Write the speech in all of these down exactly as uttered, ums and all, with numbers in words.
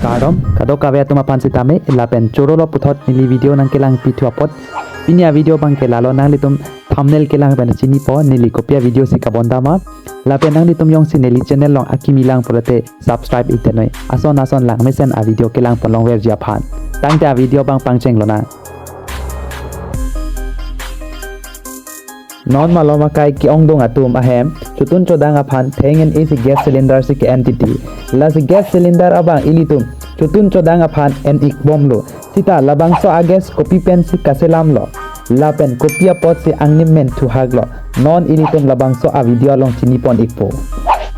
Kardom, kadokave atum aphan sitame, lapen choro lo puthot neli video nangkelang pithu apot. Pini a video abang ke lalo, nanglitum thumbnail kelang pen chinipo, neli kopi a video si kabonta ma. Lapen nanglitum jongsi neli channel along akimi lang pulote subscribe ik tenoi. Ason ason langmesen a video kelang pon longverji aphan. Tangte a video abang pangcheng lonang. Non malom akai ke-ongdung atum ahem chotun chodang aphan theng-en-e si gas cylinder si ke-en titi. Lasi gas cylinder abang ilitum chotun chodang aphan en-ik bomlo. Sita labangso a gas kopi pensi kaselamlo, lapen kopi apotsi angnim men thuhaklo, non ilitum labangso a video along chinipon ikpo.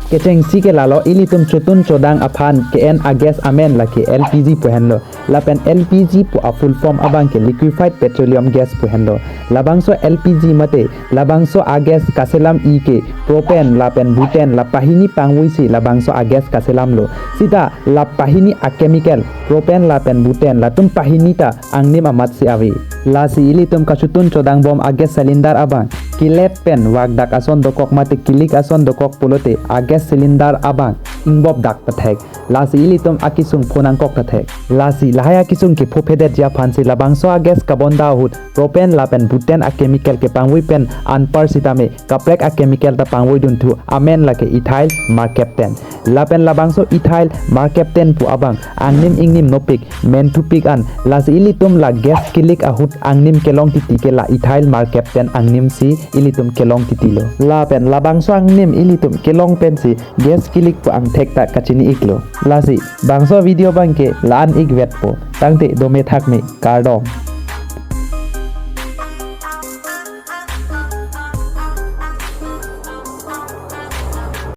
Kechengsi ke lalo, ilitum chotun chodang aphan ke-en a gas amen lake L P G pu henlo. Lapen L P G pu a full form abang ke liquefied petroleum gas pu henlo. Labangso L P G mate labangso a gas kaselam-i ke propane lapen butane la pahini pangvuisi labangso a gas kaselamlo. Sita la pahini a chemical propane lapen butane latum pahini ta angnim amatsi ave. Lasi ilitum kachotun chodang bom a gas cylinder abang kelet pen vak dak ason dokok mate kilik ason dokok pulote a gas cylinder abang ingbop dak ta thek. Lasi ilitum akesung pho nangkok ta thek. Lasi lahai akesung kepho phedetji aphansi labangso a gas kabonta ahut propane lapen butane a chemical kepangvui pen anpar sitame kaprek a chemical ta pangvui dunthu, amen lake ethyl mercaptan. Lapen labangso ethyl mercaptan pu abang angnim ingnim nopik, men thupik an. Lasi ilitum la gas kilik ahut angnim kelong titi ke la ethyl mercaptan angnim si ilitum kelong titilo. Lapen labangso angnim ilitum kelong pensi gas kilik pu angthek ta kachini iklo. Lasi bangso video abang ke la-an ik vetpo. Tangte dome thakme, kardom.